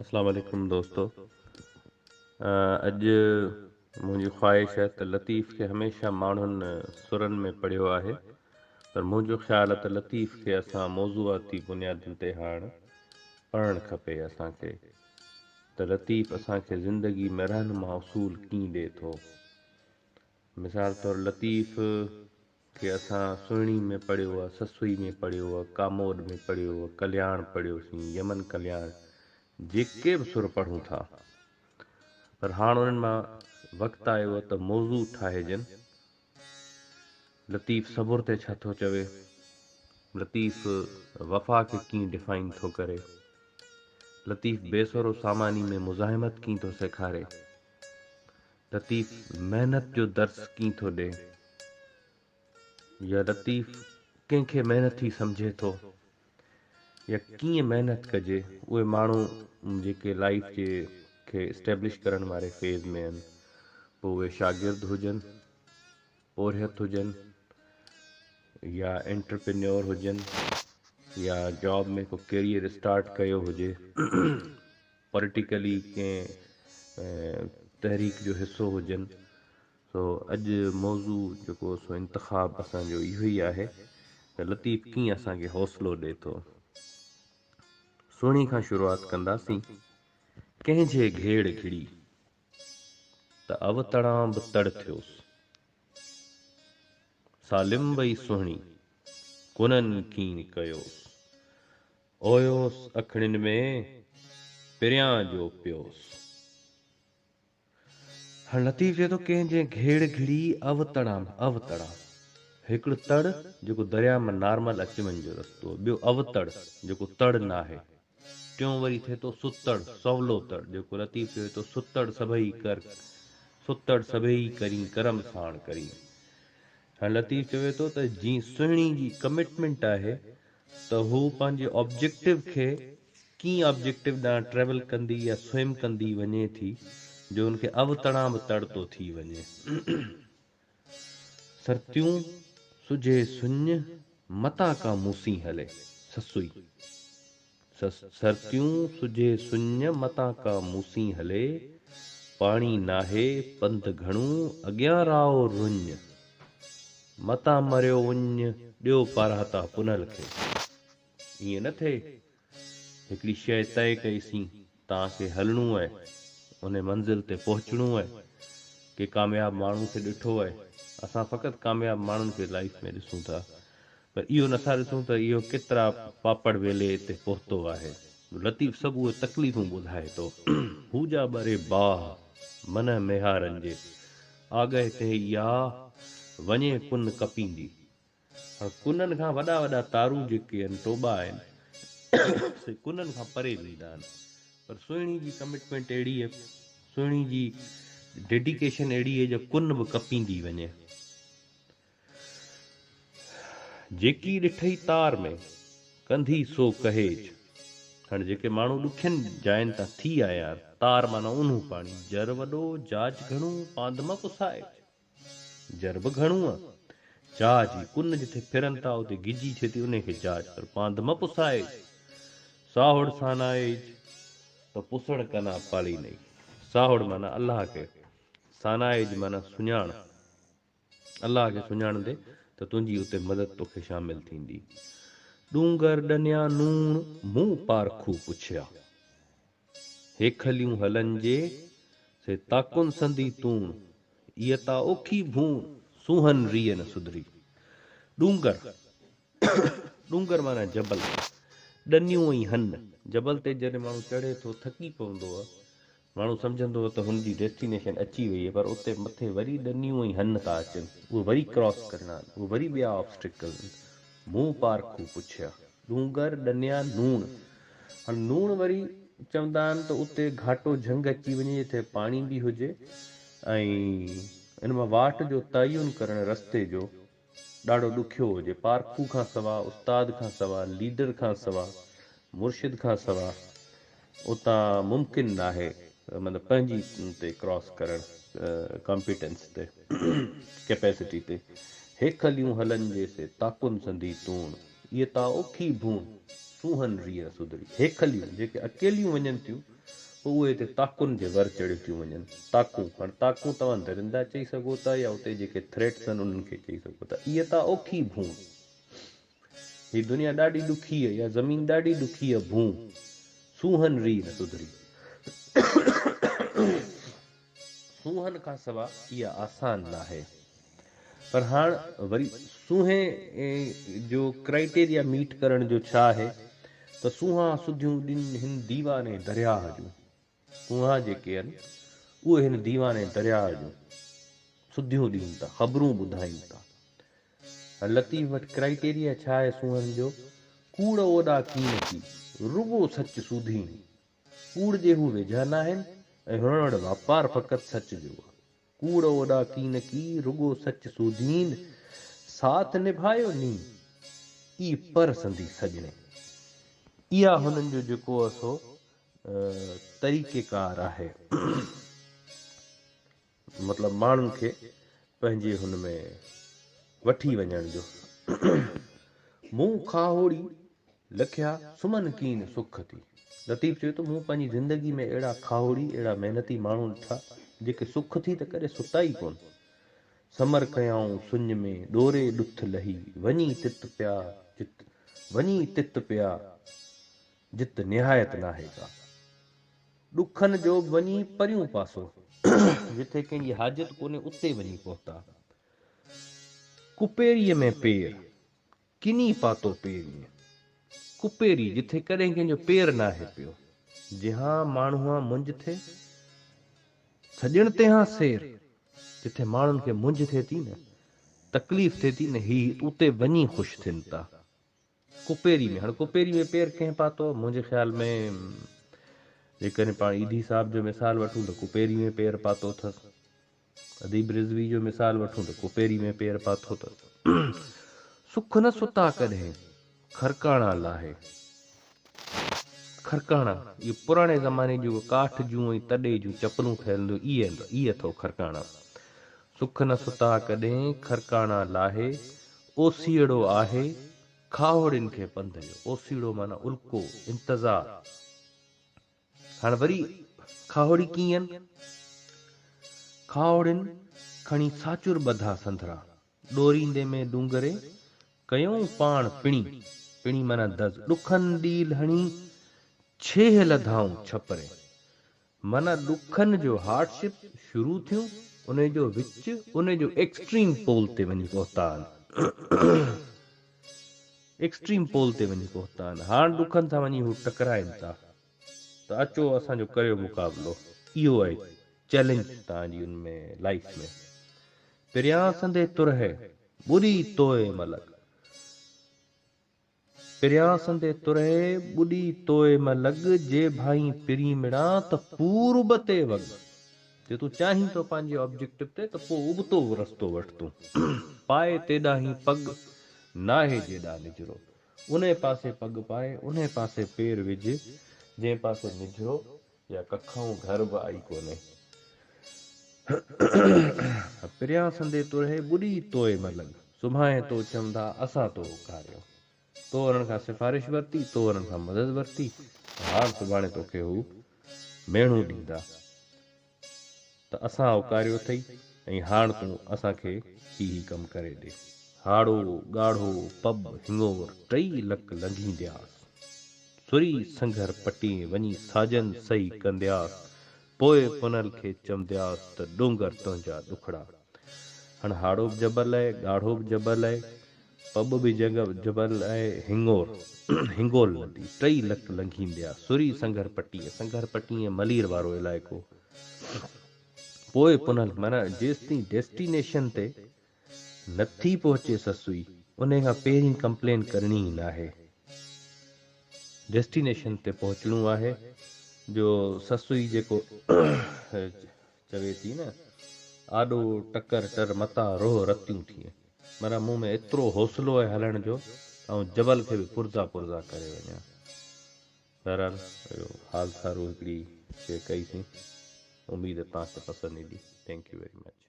اسلام عليڪم دوستو اڄ منهنجي خواهش آهي ته لطيف کي هميشه ماڻهن سرن ۾ پڙهيو آهي پر منهنجو خيال آهي ته لطيف کي اسان موضوعاتي بنيادن تي هاڻ پڙهڻ کپي اسان کي ته لطيف اسان کي زندگي ۾ رهنما اصول ڪيئن ڏي ٿو. مثال طور لطيف کي اسان سهڻي ۾ پڙهيو آ، سسئي ۾ پڙهيو آ، ڪاموڏ ۾ پڙهيو آ، ڪلياڻ پڙهيوسين، يمن ڪلياڻ، جيڪي به سر پڙهون ٿا پر هاڻ انهن مان وقت آيو آ ته موضوع ٺاهجن. لطيف صبر تي ڇا ٿو چوي؟ لطيف وفا کي ڪيئن ڊفائن ٿو ڪري؟ لطيف بي سرو ساماني ۾ مزاحمت ڪيئن ٿو سيکاري؟ لطيف محنت جو درس ڪيئن ٿو ڏي يا لطيف ڪنهن کي محنتي سمجهي ٿو يا ڪيئن محنت ڪجي اهي ماڻهو جيڪي لائيف جي کي اسٽيبلش ڪرڻ واري فيز ۾ آهن پوء اهي شاگرد هجن پورهيت هجن يا انٽرپرينيور هجن يا جاب ۾ ڪو ڪيريئر اسٽارٽ ڪيو هجي پوليٽيڪلي ڪنهن تحريڪ جو حصو هجن سو اڄ موضوع جيڪو سو انتخاب اسان جو اهو ئي آهي ته لطيف ڪيئن اسان کي حوصلو ڏي ٿو. سهڻي کان شروعات ڪنداسين ڪنهن جي گهيڙ گهڙي ته اوتڙان به تڙ ٿيوس سالم وئي سهڻي ڪنن ڪين ڪيوس. اويوس اکڙين ۾ پريان جو پيوس. هاڻ لطيف چئي ٿو ڪنهن جنهن گهيڙ گهڙي اوتڙان اوتڙان. هڪڙو تڙ جيڪو درياء مان نارمل اچ وڃ جو رستو، ٻيو اوتڙ جيڪو تڙ ناهي، ٽيون وري ٿئي ٿو ستڙ، سولو تڙ، جيڪو لطيف چوي ٿو ستڙ سڀئي ڪر، ستڙ سڀئي ڪرين ڪرم ساڻ ڪرين. هاڻ لطيف چوي ٿو ته جي سهڻي جي ڪمٽمينٽ آهي ته هو پنهنجي آبجيڪٽو کي ڪيئن آبجيڪٽو ڏانهن ٽريول ڪندي يا سوئم ڪندي وڃي ٿي جو ان کي اوتڙان به تڙ ٿو ٿي وڃي. سرتيون سجهي سڃ، متان ڪا مون سين هلي. سسئي. سرتيون سجهي سڃ، متان ڪا مون سين هلي. پاڻي ناهي پنڌ گهڻو، اڳيان رائو رڃ. متان مريو اڃ، ڏيو پاراتا پنهل کي. ائين نه ٿئي، هڪڙي شيء طئي ڪئي سين، توهان کي هلڻو آهي، انهي منزل تي پهچڻو آهي. ڪي ڪامياب ماڻهو کي ڏٺو آهي، اسان فقط ڪامياب ماڻهن کي لائيف ۾ ڏسون ٿا، پر اهو نٿا ڏسون ته اهو ڪيترا پاپڙ ويلي اتي پهتو آهي. لطيف سڀ اهي تڪليفون ٻڌائي ٿو. هو جا ٻري باهه، منهن ميهارن جي. آڳهه تي اها وڃي ڪن ڪپيندي. هاڻ ڪنن کان وڏا وڏا تارون جيڪي آهن، ٽوٻا آهن، سي ڪنن کان پري ويندا آهن. پر سهڻي جي ڪمٽمينٽ اهڙي آهي، سهڻي جي ڊيڊيڪيشن اهڙي آهي جو ڪن به ڪپيندي وڃي. جيڪي ڏٺئي تار ۾، ڪنڌي سو ڪهيج. هاڻي جيڪي ماڻهو ڏکين جاين تان ٿي آيا آهن، تار معنيٰ اونهون پاڻي، جر وڏو، جاچ گهڻو، پانڌ م پسائج. جر به گهڻو آ، جاچ هي ڪن جٿي ڦرن ٿا، اتي گجي ٿئي ٿي، انهي کي جاچ، پر پانڌ م پسائج. ساهوڙ سانائج، ته پسڻ ڪنا پالي نئي. ساهوڙ معنيٰ الله کي، سانائج معنيٰ سڃاڻ. الله کي سڃاڻندي ته تنهنجي اتي مدد توکي شامل ٿيندي. ڏونگر ڏنيا نوڻ، مون پارکو پڇيا. هيکليون هلن جي، سي تاڪن سندي تون. ايء تا اوکي ڀون، سونهن ريء نه سڌري. ڏونگر، ڏونگر معنيٰ جبل. ڏنيون ۽ هن. جبل تي جڏهن ماڻهو چڙهي ٿو، ٿڪي پوندو آهي. ماڻهو سمجهندو هو ته هن جي ڊيسٽينيشن اچي وئي آهي پر اتي مٿي وري ڏنيون ۽ هن ٿا اچن، اهي وري ڪراس ڪرڻا آهن، اهي وري ٻيا آبسٽيڪل آهن. مون پارکو پڇيا. ڏونگر، ڏنيا، نوڻ. هاڻ نوڻ وري چوندا آهن ته اتي گهاٽو جهنگ اچي وڃي جتي پاڻي به هجي ۽ ان مان واٽ جو تعين ڪرڻ رستي جو ڏاڍو ڏکيو هجي. پارکو کان سوا، استاد کان سوا، ليڊر کان سوا، مرشد کان سوا اتان ممڪن ناهي مطلب پنهنجي تي ڪراس ڪرڻ ڪامپيٽنس تي ڪيپيسٽي تي. هيکليون هلن جي سي تاڪن سندي تون، ايء تا اوکي ڀون، سونهن ريء سڌري. هيکليون جيڪي اڪيليون وڃن ٿيون. پوء اهي هتي تاڪن جي ور چڙهيو ٿيون وڃن. تاڪون، هاڻ تاڪون توهان درندا چئي سگهو ٿا يا اتي جيڪي ٿريٽس آهن انهن کي چئي سگهو ٿا. ايء تا اوکي ڀونء. هي دنيا ڏاڍي ڏکي آهي يا زمين ڏاڍي ڏکي آهي ڀونء. سونهن ريء نه سڌري. سونهن کان سوا اها آسان ناهي. پر هاڻ وري سونهين جو ڪرائيٽيريا ميٽ ڪرڻ جو ڇا آهي ته سونهان سڌيون ڏن هن ديواني درياهه جون. سونهان جيڪي آهن اهي هن ديواني درياهه جون سڌيون ڏين ٿا، خبرون ٻڌائين ٿا. هاڻ لطيف وٽ ڪرائيٽيريا ڇا آهي سونهن جو؟ ڪوڙ اوڏا ڪين ڪي، رڳو سچ سوڌين. ڪوڙ جي هو ويجها ناهن ۽ هنن وٽ واپار فقط سچ جو آهي. ڪوڙ اوڏا ڪين ڪي، رڳو سچ سوڌين، ساٿ نڀايو ني، اي پر سندي سڄڻي. اها هنن جو جيڪو آهي سو طريقيڪار آهي. مطلب ماڻهن کي پنهنجي هن ۾ وٺي وڃڻ جو. مون کاهوڙي لکيا سمهن ڪين سک ٿي. لطيف چوي ٿو مون پنهنجي زندگي ۾ اهڙا کاهوڙي، اهڙا محنتي ماڻهو ڏٺا جيڪي سک ٿي ته ڪڏهن ستا ئي ڪونه. سمر ڪيائون سڃ ۾، ڏوري ڏٿ لهي، وڃي تت پيا جت، وڃي تت پيا جت نهايت ناهي ڪا. ڏکن جو به وڃي پريون پاسو، جتي ڪنهن جي حاجت ڪونهي اتي وڃي پهتا. ڪپيريء ۾ پير، ڪني پاتو پيرينء. ڪپيري، جٿي ڪڏهن ڪنهن جو پير ناهي پيو. جهان ماڻهوان منجهه ٿئي، سڄڻ تنهان سير. جٿي ماڻهن کي منجهه ٿئي ٿي نه، تڪليف ٿئي ٿي نه، هي اتي وڃي خوش ٿين ٿا. ڪپيري ۾، هاڻ ڪپيري ۾ پير ڪنهن پاتو؟ منهنجي خيال ۾ جيڪڏهن پاڻ ايڌي صاحب جو مثال وٺون ته ڪپيري ۾ پير پاتو اٿس. اديب رضوي جو مثال وٺون ته ڪپيري ۾ پير پاتو اٿس. سک نه ستا ڪڏهن، کرڪاڻا لاهي. کرڪاڻا، اهي پراڻي زماني جون ڪاٺ جون ۽ تڏي جون چپلون ٺهيل هونديون هيون، اهي اٿو کرڪاڻا. سک نه ستا ڪڏهن، کرڪاڻا لاهي. اوسيئڙو آهي، کاهوڙين کي پنڌ جو. اوسيئڙو معنيٰ الڪو، انتظار. هاڻ وري کاهوڙي ڪيئن؟ کاهوڙين کڻي ساچر ٻڌا سنڌرا، ڏوريندي ۾ ڏونگري ڪيئون پاڻ پڻي، پڻي معنيٰ دز، ڏکن ڏيل هڻي ڇيهه لڌائون ڇپري، معنيٰ ڏکن جو هارڊشپ شروع ٿيون، انهي جو وچ، انهي جو ايڪسٽريم پول تي وڃي پهتا آهن. ايڪسٽريم پول تي وڃي پهتا آهن. هاڻ ڏکن سان وڃي هو ٽڪرائن ٿا ته اچو اسان جو ڪريو مقابلو. اهو آهي چئلينج توهان جي ان ۾ لائيف ۾. پريان سندي ترهي، ٻڏي توء م لڳ. پريان سندي ترهي، ٻڏي توء م لڳ، جي ڀائين پرين مڙان ته پورب تي وڳ. جي تون چاهين ٿو پنهنجي آبجيڪٽو تي ته پوء ابتو رستو وٺ تون. پائي تيڏاهين پڳ، ناهي جيڏا نجهرو. انهي پاسي پڳ پائي، انهي پاسي پير وجهه، جنهن پاسي نجهرو يا ڪکائون گهر به آئي ڪونهي. پريان سندي ترهي، ٻڏي توء م لڳ. سڀاڻي تو چوندا، اسان تو اڪاريو. تو انهن کان سفارش ورتي، تو انهن کان مدد ورتي، ته هاڻ سڀاڻي توکي هو ميڻون ڏيندا ته اسان اوڪاريو اٿئي ۽ هاڻ تون اسان کي هي هي ڪم ڪري ڏي. هاڙهو، ڳاڙهو، پٻ، هڱور ٽئي لڪ لنگهيندياس. سري سنگهر پٽين وڃي ساجن سهي ڪندياس. پوء پنهل کي چوندياس ته ڏونگر تنهنجا ڏکڙا. هاڻ هاڙهو به جبل آهي، ڳاڙهو به جبل آهي، پٻ به جبل ۽ هڱور، هنگول ندي، ٽئي لڪ لنگهينديا، سري سنگهر پٽيء، سنگهر پٽي ۽ ملير وارو علائقو، پوء پنهل، معنيٰ جيستائين ڊيسٽينيشن تي نٿي پهچي سسئي، انهي کان پهرين ڪمپلين ڪرڻي ئي ناهي. ڊيسٽينيشن تي پهچڻو آهي، جو سسئي جيڪو چوي ٿي نه، آڏو ٽڪر ٽر متان روهه رتيون ٿئين. معنيٰ مون ۾ ايترو حوصلو آهي هلڻ جو ته آئون جبل کي به پرزا پرزا ڪري وڃان. بهرحال اهو حال سارو هڪڙي شيء ڪئي سين. اميد توهان کي پسند ايندي. Thank you very much.